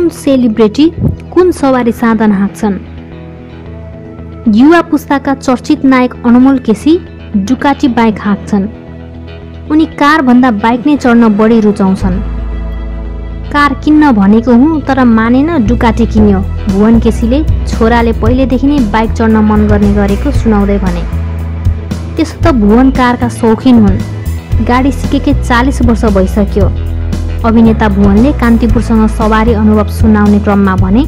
Celebrity कुन सवारी साधन हाँक्छन्? युवा पुस्ताका चर्चित नायक अनमोल केसी डुकाटी बाइक हाँक्छन्। उनी कारभन्दा बाइक नै चढ्न बढी रुचाउँछन्। कार किन्न भनेको हुँ तर मानेन, डुकाटी किन्यो। भुवन केसीले छोराले पहिलेदेखि नै बाइक चढ्न मन गर्ने गरेको सुनाउँदै भने। त्यसो त भुवन कारका शौखिन हुन्। गाडी सिकेकै 40 वर्ष भइसक्यो। अभिनेता भुवनले कान्तिपुरसँग सवारी अनुभव सुनाउने क्रममा भने,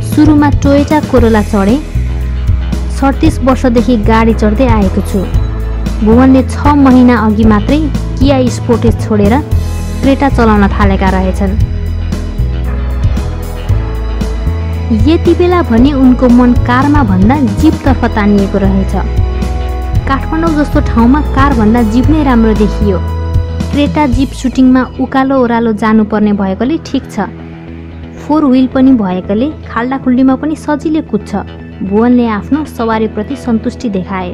सुरुमा टोयोटा कोरोला चढे, 37 वर्षदेखि गाडी चढ्दै आएको छु। भुवनले 6 महिना अघि मात्रै किया स्पोर्टेज छोडेर क्रेटा चलाउन थालेका रहेछन्। यति बेला भने उनको मन कारमा भन्दा जिपतर्फ तानिएको रहेछ। काठमाडौँ जस्तो ठाउँमा कारभन्दा जिप नै राम्रो देखियो। क्रेटा जिप सुटिङमा उकालो ओह्रालो जानुपर्ने भएकोले ठिक छ। 4 व्हील पनि भएकोले खाल्डाखुल्डीमा पनि सजिलै कुद्छ। भुवनले आफ्नो सवारीप्रति सन्तुष्टि देखाए।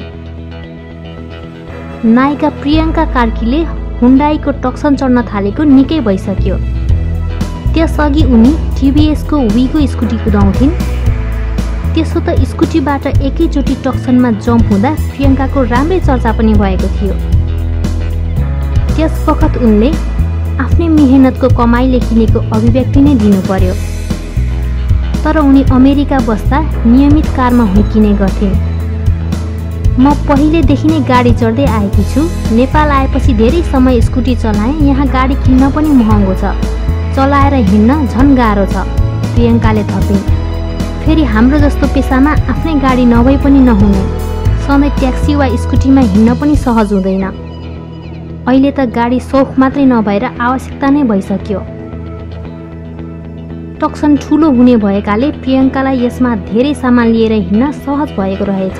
नायिका प्रियङ्का कार्कीले हुन्डाईको टक्सन चढ्न थालेको निकै भइसक्यो। त्यसअघि उनी टिभीएसको विगो स्कुटी कुदाउँथिन्। त्यसो त स्कुटीबाट एकैचोटि टक्सनमा जम्प हुँदा प्रियङ्काको राम्रै चर्चा पनि भएको थियो। त्यसवखत उनले आफ्नै मेहनतको कमाइले किनेको अभिव्यक्ति नै दिनु पर्यो। तर उनी अमेरिका बस्दा नियमित कारमा हुर्किने गर्थिन्। म पहिलेदेखि नै गाडी चढ्दै आएकी छु। नेपाल आएपछि धेरै समय स्कुटी चलाएँ। यहाँ गाडी किन्न पनि महँगो छ, चलाएर हिँड्न झन् गाह्रो छ, प्रियङ्काले थपिन्। फेरि हाम्रो जस्तो पेसामा आफ्नै गाडी नभई पनि नहुने, सधैँ ट्याक्सी वा स्कुटीमा हिँड्न पनि सहज हुँदैन। अहिले त गाडी सौख मात्रै नभएर आवश्यकता नै भइसक्यो। टक्सन ठुलो हुने भएकाले प्रियङ्कालाई यसमा धेरै सामान लिएर हिँड्न सहज भएको रहेछ।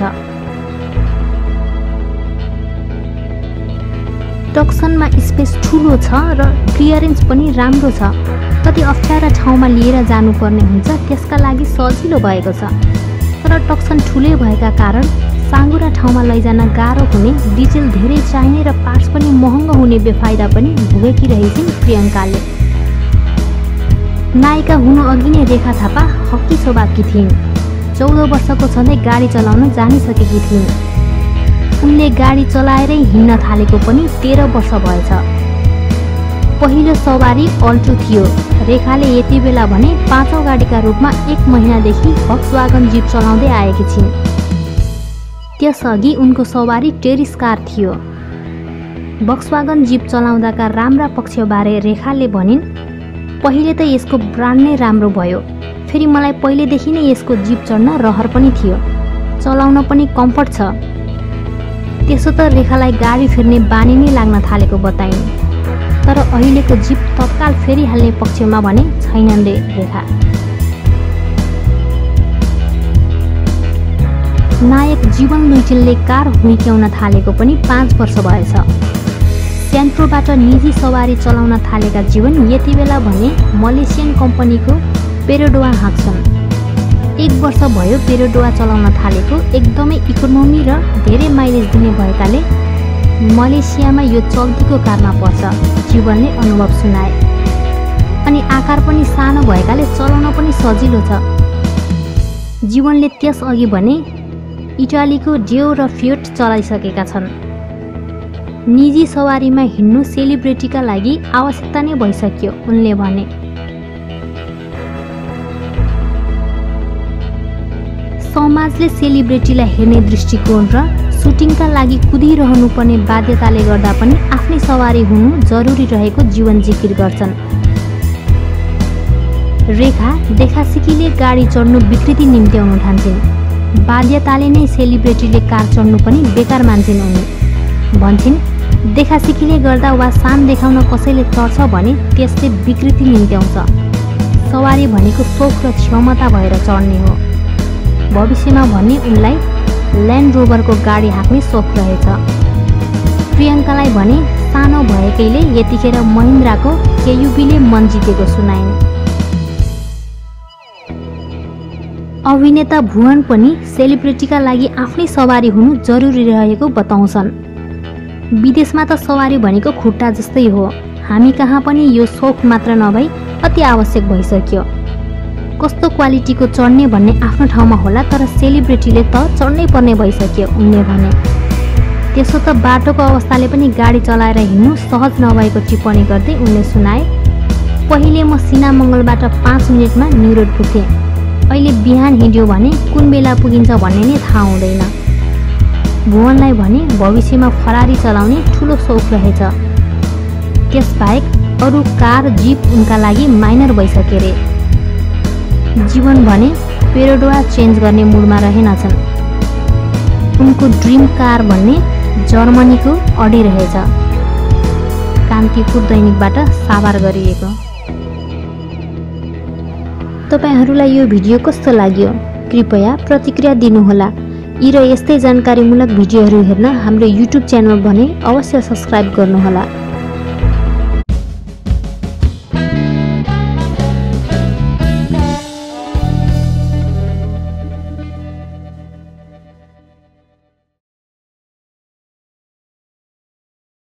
टक्सनमा स्पेस ठुलो छ र क्लियरेन्स पनि राम्रो छ। कति अप्ठ्यारा ठाउँमा लिएर जानुपर्ने हुन्छ, त्यसका लागि सजिलो भएको छ। तर टक्सन ठुलै भएका कारण साँघुरा ठाउँमा लैजान गाह्रो हुने, डिजेल धेरै चाहिने र पार्ट्स पनि महँगो हुने बेफाइदा पनि भोगेकी रहेछिन् प्रियङ्काले। नायिका हुनु अघि नै रेखा थापा हक्की स्वभावकी थिइन्। 14 वर्षको छँदै गाडी चलाउन जानिसकेकी थिइन्। उनले गाडी चलाएरै हिँड्न थालेको पनि 13 वर्ष भएछ। पहिलो सवारी अल्टो थियो। रेखाले यति बेला भने 5औं गाडीका रूपमा 1 महिनादेखि भक्सवागन जिप चलाउँदै आएकी छिन्। त्यसअघि उनको सवारी टेरिस कार थियो। भक्सवागन जिप चलाउँदाका राम्रा पक्षबारे रेखाले भनिन्, पहिले त यसको ब्रान्ड नै राम्रो भयो। फेरि मलाई पहिलेदेखि नै यसको जिप चढ्न रहर पनि थियो, चलाउन पनि कम्फर्ट छ। त्यसो त रेखालाई गाडी फेर्ने बानी नै लाग्न थालेको बताइन्। तर अहिलेको जिप तत्काल फेरिहाल्ने पक्षमा भने छैनन् रे रेखा। नायक जीवन लुइटेलले कार हुर्क्याउन थालेको पनि 5 वर्ष भएछ। सेन्ट्रोबाट निजी सवारी चलाउन थालेका जीवन यति बेला भने मलेसियन कम्पनीको पेरोडोवा हाँक्छन्। 1 वर्ष भयो पेरोडोवा चलाउन थालेको। एकदमै इकोनोमी र धेरै माइलेज दिने भएकाले मलेसियामा यो चल्तीको कारमा पर्छ, जीवनले अनुभव सुनाए। अनि आकार पनि सानो भएकाले चलाउन पनि सजिलो छ। जीवनले त्यसअघि भने इटालीको डियो र फियोट चलाइसकेका छन्। निजी सवारीमा हिँड्नु सेलिब्रेटीका लागि आवश्यकता नै भइसक्यो, उनले भने। समाजले सेलिब्रेटीलाई हेर्ने दृष्टिकोण र सुटिङका लागि कुदिरहनुपर्ने बाध्यताले गर्दा पनि आफ्नै सवारी हुनु जरुरी रहेको जीवन जिकिर गर्छन्। रेखा देखासिकीले गाडी चढ्नु विकृति निम्त्याउनु ठान्छिन्। बाध्यताले नै सेलिब्रेटीले कार चढ्नु पनि बेकार मान्छन् उनी। भन्छन्, देखासिकीले गर्दा वा शान देखाउन कसैले चढ्छ भने त्यसले विकृति निम्त्याउँछ। सवारी भनेको सोख र क्षमता भएर चढ्ने हो। भविष्यमा भने उनलाई ल्यान्ड रोभरको गाडी हाँक्ने सोख रहेछ। प्रियङ्कालाई भने सानो भएकैले यतिखेर महिन्द्राको केयुबीले मन जितेको सुनाइन्। अभिनेता भुवन पनि सेलिब्रेटीका लागि आफ्नै सवारी हुनु जरुरी रहेको बताउँछन्। विदेशमा त सवारी भनेको खुट्टा जस्तै हो। हामी कहाँ पनि यो सोख मात्र नभई अति आवश्यक भइसक्यो। कस्तो क्वालिटीको चढ्ने भन्ने आफ्नो ठाउँमा होला, तर सेलिब्रिटीले त चढ्नै पर्ने भइसक्यो उनले भने। त्यसो त बाटोको अवस्थाले पनि गाडी चलाएर हिँड्नु सहज नभएको टिप्पणी गर्दै उनले सुनाए, पहिले म सिना मङ्गलबाट 5 मिनेटमा न्यु रोड पुग्थेँ, अहिले बिहान हिँड्यो भने कुन बेला पुगिन्छ भन्ने नै थाहा हुँदैन। भुवनलाई भने भविष्यमा फरारी चलाउने ठुलो सौख रहेछ, त्यसबाहेक अरू कार जिप उनका लागि माइनर भइसके रे। जीवन भने पेरोडोवा चेन्ज गर्ने मुडमा रहेनछन्। उनको ड्रिम कार भन्ने जर्मनीको अडी रहेछ। कान्तिपुर दैनिकबाट साभार गरिएको। तपाईहरुलाई यो भिडियो कस्तो लाग्यो कृपया प्रतिक्रिया दिनुहोला। यी र यस्तै जानकारीमूलक भिडियोहरू हेर्न हाम्रो युट्युब च्यानल भने अवश्य सब्स्क्राइब गर्नुहोला।